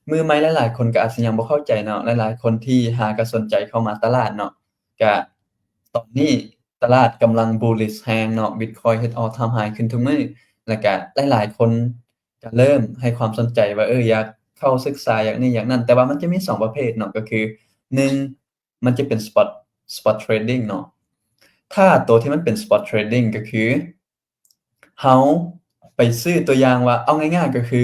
ມືໃໝ່ຫຼາຍໆຄົນກໍອາດຊິຍັງບໍ່ເຂົ້າໃຈເນາະ, ຫຼາຍໆຄົນທີ່ຫາກໍສົນໃຈເຂົ້າມາຕະຫຼາດເນາະ, ກະຕອນນີ້ຕະຫຼາດກຳລັງ bullish ແຮງເນາະ, Bitcoin ເຮັດ all time high ຂຶ້ນທຸກມື້, ແລ້ວກະຫຼາຍໆຄົນ ກະເລີ່ມໃຫ້ຄວາມສົນໃຈວ່າ ເອີ ຢາກເຂົ້າສຶກສາ ຢາກນີ້ຢາກນັ້ນ, ແຕ່ວ່າມັນຈະມີສອງປະເພດເນາະ, ກໍຄື ໜຶ່ງ ມັນຈະເປັນ spot spot trading ເນາະ. ຖ້າໂຕທີ່ມັນເປັນ spot trading ກໍຄື ເຮົາໄປຊື້ ຕົວຢ່າງວ່າ ເອົາງ່າຍໆ ກໍຄື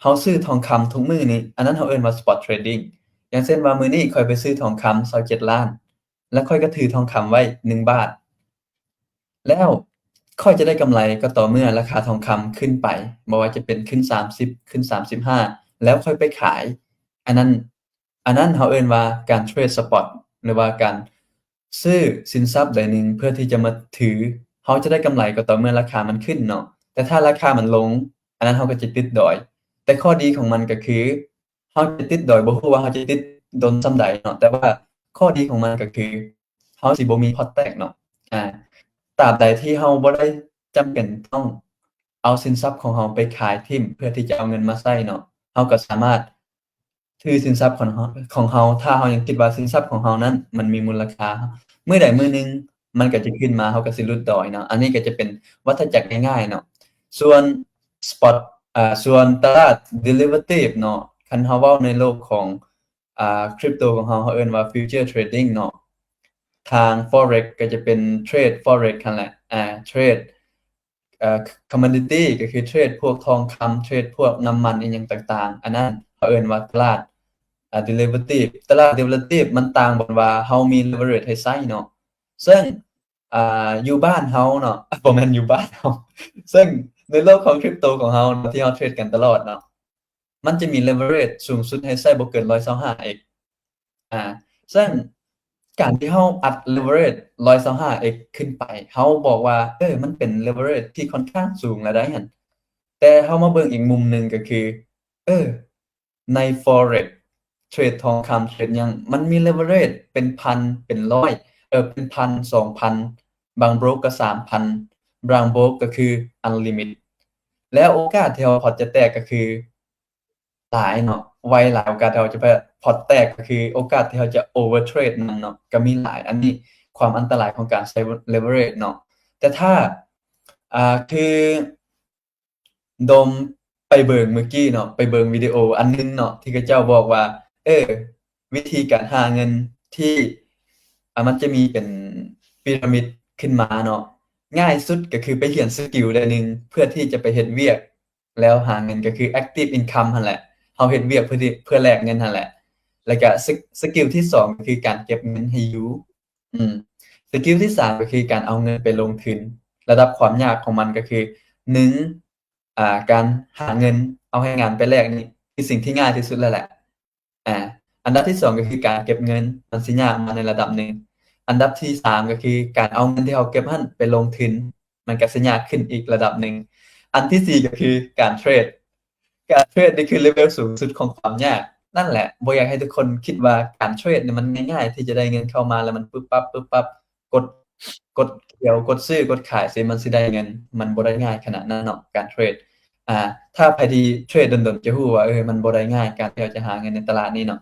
ເຮົາຊື້ທອງຄຳທຸກມື້ນີ້, ອັນນັ້ນເຮົາເອີ້ນວ່າ spot trading. ຢ່າງເຊັ່ນວ່າ ມື້ນີ້ຂ້ອຍໄປຊື້ທອງຄຳຊາວເຈັດລ້ານ ແລ້ວຂ້ອຍກໍຖືທອງຄຳໄວ້ໜຶ່ງບາດ, ແລ້ວຂ້ອຍຈະໄດ້ກຳໄລກໍຕໍ່ເມື່ອລາຄາທອງຄຳຂຶ້ນໄປ, ບໍ່ວ່າຈະເປັນຂຶ້ນສາມສິບ, ຂຶ້ນສາມສິບຫ້າ ແລ້ວຂ້ອຍໄປຂາຍ. ອັນນັ້ນ ອັນນັ້ນເຮົາເອີ້ນວ່າການເທຣດສະປອດ ຫຼືວ່າການຊື້ສິນຊັບໃດໜຶ່ງເພື່ອທີ່ຈະມາຖື, ເຮົາຈະໄດ້ກຳໄລກໍຕໍ່ເມື່ອລາຄາມັນຂຶ້ນເນາະ. ແຕ່ຖ້າລາຄາມັນລົງ, ອັນນັ້ນເຮົາກໍຈະຕິດດອຍ. ແຕ່ຂໍ້ດີຂອງມັນກໍຄື ເຮົາຈະຕິດດອຍ ບໍ່ຮູ້ວ່າເຮົາຈະຕິດດົນສ່ຳໃດເນາະ, ແຕ່ວ່າຂໍ້ດີຂອງມັນກໍຄື ເຮົາຊິບໍ່ມີພອດແຕກເນາະ. ອາ ຕາບໃດທີ່ເຮົາບໍ່ໄດ້ຈຳເປັນຕ້ອງເອົາສິນຊັບຂອງເຮົາໄປຂາຍຖິ້ມເພື່ອທີ່ຈະເອົາເງິນມາໃຊ້ເນາະ, ເຮົາກໍສາມາດຖືສິນຊັບຂອງເຮົາ, ຂອງເຮົາ ຖ້າເຮົາຍັງຄິດວ່າສິນຊັບຂອງເຮົານັ້ນມັນມີມູນລະຄ່າ, ມື້ໃດມື້ໜຶ່ງມັນກໍຈະຂຶ້ນມາ, ເຮົາກໍຊິຫຼຸດດອຍເນາະ. ອັນນີ້ກໍຈະເປັນວັດທະຈັກງ່າຍໆເນາະ. ສ່ວນ spot ອາ ສ່ວນຕະຫຼາດ derivative ເນາະ, ຄັນເຮົາເວົ້າໃນໂລກຂອງ ອາ crypto ຂອງເຮົາ, ເຮົາເອີ້ນວ່າ future trading ເນາະ. ທາງ forex ກໍຈະເປັນເທຣດ forex ຫັ້ນແຫຼະ, ອາ ເທຣດ ເອ່ອ commodity ກໍຄືເທຣດພວກທອງຄຳ, ເທຣດພວກນ້ຳມັນ ອີ່ຫຍັງຕ່າງໆ. ອັນນັ້ນເຮົາເອີ້ນວ່າຕະຫຼາດ ອາ derivative. ຕະຫຼາດ derivative ມັນຕ່າງບ່ອນວ່າເຮົາມີ leverage ໃຫ້ໃຊ້ເນາະ. ເຊິ່ງ ອາ ຢູ່ບ້ານເຮົາເນາະ, ບໍ່ແມ່ນຢູ່ບ້ານເຮົາ, ເຊິ່ງໃນໂລກຂອງ crypto ຂອງເຮົາເນາະ ທີ່ເຮົາເທຣດກັນຕະຫຼອດເນາະ, ມັນຈະມີ leverage ສູງສຸດໃຫ້ໃຊ້ບໍ່ເກີນຮ້ອຍຊາວຫ້າ x. ອາ ເຊິ່ງການທີ່ເຮົາອັດ leverage ຮ້ອຍຊາວຫ້າ x ຂຶ້ນໄປ, ເຮົາບອກວ່າ ເອີ ມັນເປັນ leverage ທີ່ຄ່ອນຂ້າງສູງແລ້ວໃດຫັ້ນ. ແຕ່ເຮົາມາເບິ່ງອີກມຸມໜຶ່ງກໍຄື ເອີ ໃນ forex ເທຣດທອງຄຳ ເທຣດຫຍັງ ມັນມີ leverage ເປັນພັນ ເປັນຮ້ອຍ ເອີ ເປັນພັນ ສອງພັນ, ບາງໂບຣກກໍສາມພັນ, ບາງໂບຣກກໍຄື unlimit. ແລ້ວໂອກາດທີ່ເຮົາພອດຈະແຕກກໍຄື ຫຼາຍເນາະ, ໄວຫຼາຍ. ໂອກາດທີ່ເຮົາຈະໄປພອດແຕກກໍຄືໂອກາດທີ່ເຮົາຈະ overtrade ນຳເນາະ ກໍມີຫຼາຍ. ອັນນີ້ຄວາມອັນຕະລາຍຂອງການໃຊ້ leverage ເນາະ. ແຕ່ຖ້າ ອາ ຄືດົມໄປເບິ່ງມື້ກີ້ເນາະ, ໄປເບິ່ງວິດີໂອອັນໜຶ່ງເນາະ ທີ່ເຂົາເຈົ້າບອກວ່າ ເອີ ວິທີການຫາເງິນທີ່ ອາ ມັນຈະມີເປັນປີຣາມິດຂຶ້ນມາເນາະ, ງ່າຍສຸດກໍຄືໄປຮຽນສະກິວໃດໜຶ່ງ ເພື່ອທີ່ຈະໄປເຮັດວຽກ ແລ້ວຫາເງິນ ກໍຄື active income ຫັ້ນແຫຼະ. ເຮົາເຮັດວຽກເພື່ອທີ່ ເພື່ອແລກເງິນຫັ້ນແຫຼະ. ແລ້ວກະ ສະ ສະກິວທີສອງ ກໍຄືການເກັບເງິນໃຫ້ຢູ່. ອືມ ສະກິວທີສາມ ກໍຄືການເອົາເງິນໄປລົງທຶນ. ລະດັບຄວາມຍາກຂອງມັນກໍຄື ໜຶ່ງ ອາ ການຫາເງິນ ເອົາແຮງງານໄປແລກນີ້ ຄືສິ່ງທີ່ງ່າຍທີ່ສຸດແລ້ວແຫຼະ. ອາ ອັນດັບທີສອງ ກໍຄືການເກັບເງິນ, ມັນຊິຍາກມາໃນລະດັບໜຶ່ງ. ອັນດັບທີສາມ ກໍຄືການເອົາເງິນທີ່ເຮົາເກັບຫັ້ນໄປລົງທຶນ, ມັນກໍຊິຍາກຂຶ້ນອີກລະດັບໜຶ່ງ. ອັນທີສີ່ ກໍຄືການເທຣດ. ການເທຣດນີ້ຄືເລເວວສູງສຸດຂອງຄວາມຍາກ. ນັ້ນແຫຼະ ບໍ່ຢາກໃຫ້ທຸກຄົນຄິດວ່າການເທຣດນີ້ມັນງ່າຍໆ ທີ່ຈະໄດ້ເງິນເຂົ້າມາແລ້ວມັນປຶບປັບ ປຶບປັບ ກົດ ກົດຂຽວ ກົດຊື້ ກົດຂາຍຊິ ມັນຊິໄດ້ເງິນ. ມັນບໍ່ໄດ້ງ່າຍຂະໜາດນັ້ນເນາະ ການເທຣດ. ອາ ຖ້າໃຜທີ່ເທຣດດົນໆ ຈະຮູ້ວ່າ ເອີ ມັນບໍ່ໄດ້ງ່າຍ ການທີ່ເຮົາຈະຫາເງິນໃນຕະຫຼາດນີ້ເນາະ.